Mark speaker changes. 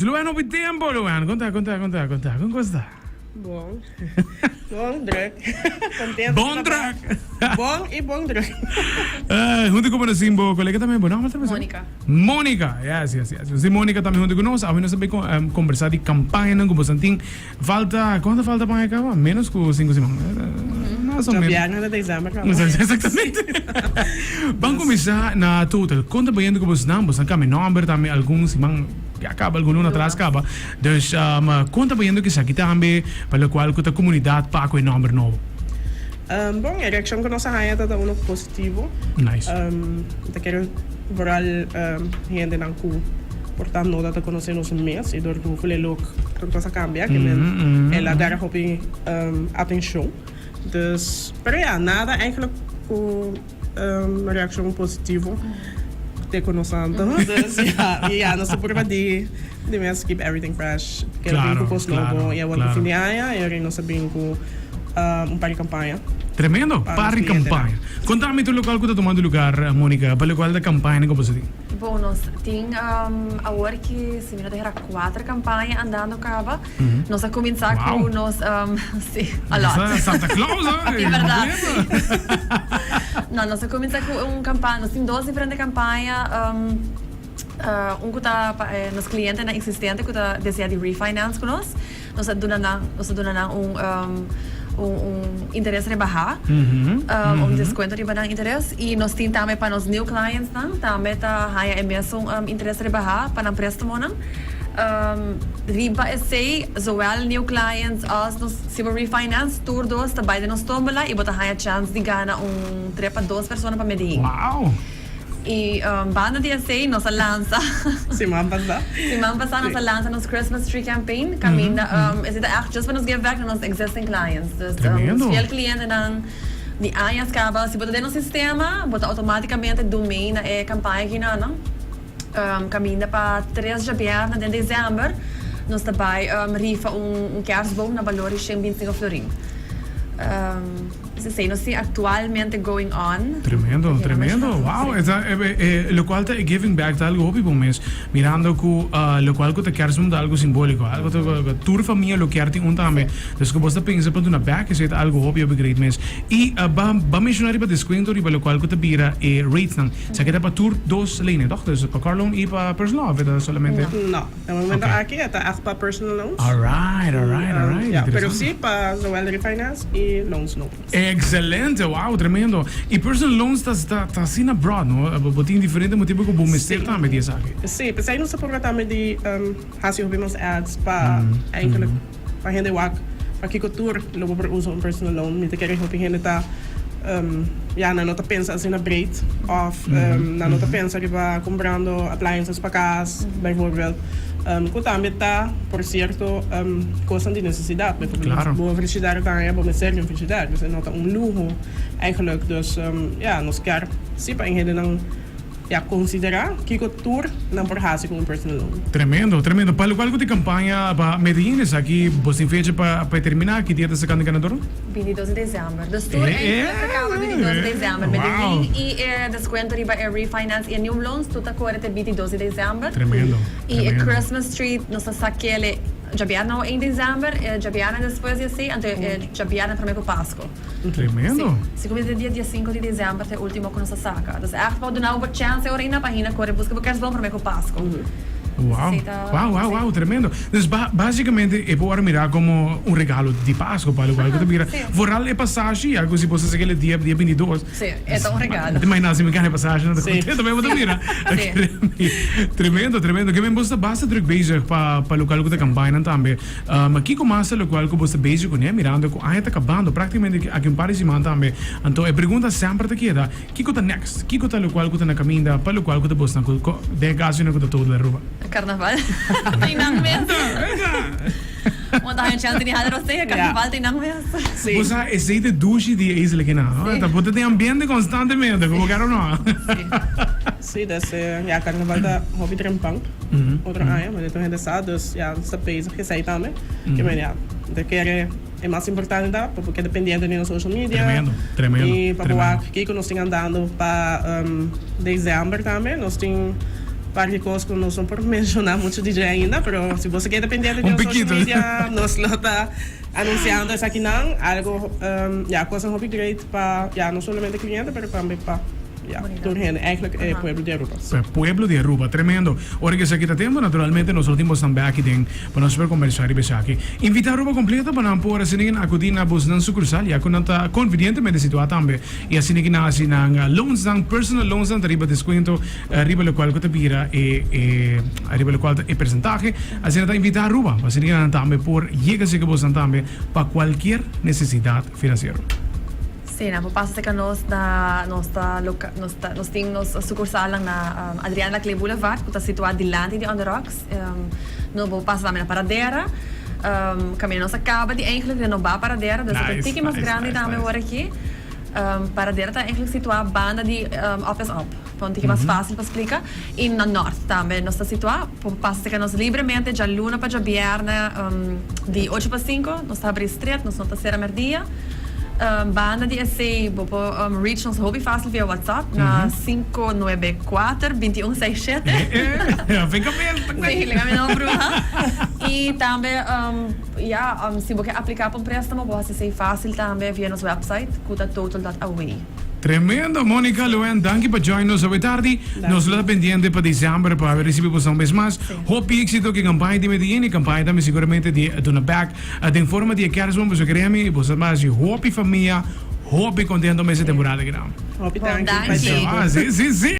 Speaker 1: Luan hopi tempo Luan, con ta con ta con ta con ta con cos ta?
Speaker 2: Bon. Bon druk. Contento.
Speaker 1: Bon druk.
Speaker 2: Bon y bon druk.
Speaker 1: Eh, hunto cu nos tin bo colega tambe, bo nomber ta
Speaker 3: Monica.
Speaker 1: Monica, yes, yes, yes. Nos tin Monica tambe hunto cu nos. Awe nos ta bay con, conversa di campañanan cu boso tin. Falta, cuanto falta pa caba? Menos cu cinco siman. Mas o menos.
Speaker 2: Djabièrnè di december caba.
Speaker 1: Exactamente. Ban cuminsa na total. Con ta bayendo cu bosnan? Bosnan cambia nomber tambe algun siman ya caba, algun luna atras caba. Dus con ta bayendo cu esaki tambe pa locual cu ta comunidad pa cu e nomber nobo?
Speaker 2: Bon, e reaccion cu nos a haya ta ta uno positivo.
Speaker 1: Nice.
Speaker 2: Mi ta kere vooral hendenan cu por ta no ta ta conoce nos mes y door cu hofel e look tur cos a cambia ke men el a gara hopi atencion. Dus, pero ya, nada eigenlijk cu reaccion positivo te cu nos anto. Dus ya, y ya nos ta purba di di mes keep everything fresh. Kere bin cu cos nobo y awor cu fin di aña y ora nos a bin cu un par di campaña.
Speaker 1: Tremendo, par di campaña. Conta mi tur locual cu ta tumando lugar, Monica, pa locual ta campañanan cu boso tin.
Speaker 3: Bon, nos tin awor ki si mi no ta hera cuater campaña andando caba. Nos a cuminsa cu nos, si, a lot.
Speaker 1: Santa Claus, ah?
Speaker 3: Di berdad, si. No, nos a cuminsa cu un campaña, nos tin dos diferente campaña. Un cu ta pa e nos clientenan existente cu ta desea di refinance cu nos. Nos a duna nan, nos a duna nan un un un interes rebaha, un descuento riba nan interes. Y nos tin tambe pa nos new clientsnan tambe ta haya e mesun interes rebaha pa nan prestamonan. Riba esey, zowel new clients as nos si bo refinance, tur dos ta bay den nos tombola y bo ta haya chance di gana un trip pa dos persona pa Medellin.
Speaker 1: Wow!
Speaker 3: Y banda di esey nos a lansa.
Speaker 2: Siman pasá.
Speaker 3: Siman pasá nos a lansa nos Christmas tree campaign caminda esey ta echt just pa nos give back na nos existing clients. Dus nos fiel clientenan di añas caba si bo ta den nos sistema bo ta automaticamente dun mee na e campaña kinanan. Caminda pa tres djabièrnè den december nos ta bay rifa un kerstboom na balor di 125 florin. Esei nos tin actualmente going on.
Speaker 1: Tremendo, tremendo. Wow, e ta e locual ta e giving back ta algo hopi bon mes. Mirando cu locual cu ta kerstboom ta algo simbolico, algo ta tur famia lo kier tin un tambe. Dus cu bos ta pensa pa duna back esei ta algo hopi hopi great mes. Y ba ba menciona riba descuento riba locual cu ta bira e ratesnan. Esaki ta pa tur dos lenen toch? Dus pa car loan y pa personal of e ta solamente?
Speaker 2: No. Na momento aki e ta echt pa personal loans.
Speaker 1: Alright, alright, alright.
Speaker 2: Ja, pero si pa zowel refinance y loans nobo.
Speaker 1: Excelente, wow, tremendo. Y personal loans ta ta ta asina broad, no? Bo tin diferente motibo cu bo mester tambe di esaki.
Speaker 2: Si, p'esei nos ta purba tambe di haci hopi mas ads pa eigenlijk pa hende wak pakiko tur lo bo por usa un personal loan. Mi ta kere hopi hende ta ya nan no ta pensa asina breed of nan no ta pensa riba comprando appliances pa cas bijvoorbeeld cu tambe ta por cierto cosnan di necesidad. Bijvoorbeeld bo frigidario ta haña bo mester di un frigidario dus e no ta un luho eigenlijk. Dus ya nos kier si pa e hendenan. Ya considera kico tur nan por haci cu un personal loan.
Speaker 1: Tremendo, tremendo. Pa locual cu tin campaña pa Medellin esaki bo tin fecha pa pa e termina? Ki dia ta sacando e ganador?
Speaker 3: Bintidos di december. Dus tur enkele ta caba bintidos di december. Medellin y e descuento riba e refinance y e new loans tur ta core te bintidos di december.
Speaker 1: Tremendo,
Speaker 3: Y e Christmas tree nos ta sakele djabièrnè o ein december, e djabièrnè despues di esey anto e djabièrnè prome cu Pasco.
Speaker 1: Tremendo.
Speaker 3: Si, si cuminsa den dia dia cinco di december ta e ultimo cu nos a saca. Dus echt bo duna bo chance ora ina pa hina core busca bo kerstboom prome cu Pasco.
Speaker 1: Wow, wow, wow, wow, tremendo. Dus ba basicamente e por worde mira como un regalo di Pasco pa locual cu ta bira. Vooral e pasashi, algo si bo sa saki el dia dia bintidos.
Speaker 3: Si, e ta un regalo.
Speaker 1: Te imagina si mi gana e pasashi no ta contento pero bo ta mira. Tremendo, tremendo. Ke men bo sta basta druk bezig pa pa locual cu ta campañanan tambe. Ma kiko mas ta lokual ku bo sta bezig kuné, mirando ku aña ta kabando praktikamente aki un par di siman tambe? Anto e pregunta semper ta keda, kiko ta next? Kiko ta lokual ku ta na kaminda pa lokual ku ta bosnan ku den e kaso ku ta todo Aruba?
Speaker 3: Karnaval tin nan mes. Bo ta haña chance di hala rosea, karnaval tin nan mes.
Speaker 1: Bo sa esei ta dushi di e isla kinan, no? Ta bo ta den ambiente konstantemente, ku bo kere o no.
Speaker 2: Sí, dus ya karnaval ta hopi trempan otro aña, ma tur hende sa, dus ya nos ta bezig ku esei tambe. Ke men ya, mi ta kere e mas importante ta pa bo keda pendiente di nos social media.
Speaker 1: Tremendo, tremendo,
Speaker 2: I pa bo wak kiko nos tin andando pa december tambe. Nos tin. Par di cos cu nos no por menciona mucho di dje ainda, pero si boso keda pendiente di
Speaker 1: Un
Speaker 2: nos social
Speaker 1: piquito.
Speaker 2: media, nos lo ta anunciando esakinan. Algo, ya, cosnan hopi great pa, ya, no solamente cliente, pero tambe pa, ya, tur hende, eigenlijk e pueblo di Aruba.
Speaker 1: Pa e pueblo di Aruba, tremendo. Ora cu esaki ta tempo, naturalmente nos lo tin bosnan bek aki den pa nos por combersa riba esaki. Invita Aruba completo pa nan por asina nan acudi na bosnan sucursal, ya cu nan ta convenientemente situa tambe. Y asina ki nan haci nan loans nan, personal loans nan ta riba descuento riba locual cu ta bira e e riba locual ta e percentahe. Asina ta invita Aruba pa asina ki nan tambe por yega cerca bosnan tambe pa cualkier necesidad financiero.
Speaker 3: Sí, nan por pasa cerca nos na nos ta loca nos ta nos tin nos sucursalnan na Adriaan Laclé Boulevard cu ta situa dilanti di On The Rocks. Nos por pasa tambe na Paradera. Caminda nos a caba di eigenlijk renoba Paradera, dus ta un tiki mas grandi tambe awor aki. Paradera ta eigenlijk situá banda di Up is Up, pa un tiki mas fácil pa splika. I na Nort tambe nos ta situá. Por pasa serka nos libremente djaluna pa djabièrnè di ocho pa sinku. Nos ta habrí stret, nos no ta sera mèrdia. Banda di esei bo por reach nos hopi fácil via WhatsApp na 594 21 67. Sí, laga mi no bruha. I tambe. Ya, si bo ke apliká pa un préstamo, bo hasi esei fásil tambe via nos website ku ta total dot aw.
Speaker 1: Tremendo! Monica, Luann, danki pa join nos awe tardi. Nos lo ta pendiente pa december pa haber ricibi boso un bes mas. Hopi exito cu e campaña di Medellin. E campaña tambe seguramente di duna back den forma di e kerstboom. Boso kere mi, boso ta haci hopi famia hopi contento mes e temporada aki nan.
Speaker 2: Hopi danki pa e tempo.
Speaker 1: Si, si, si!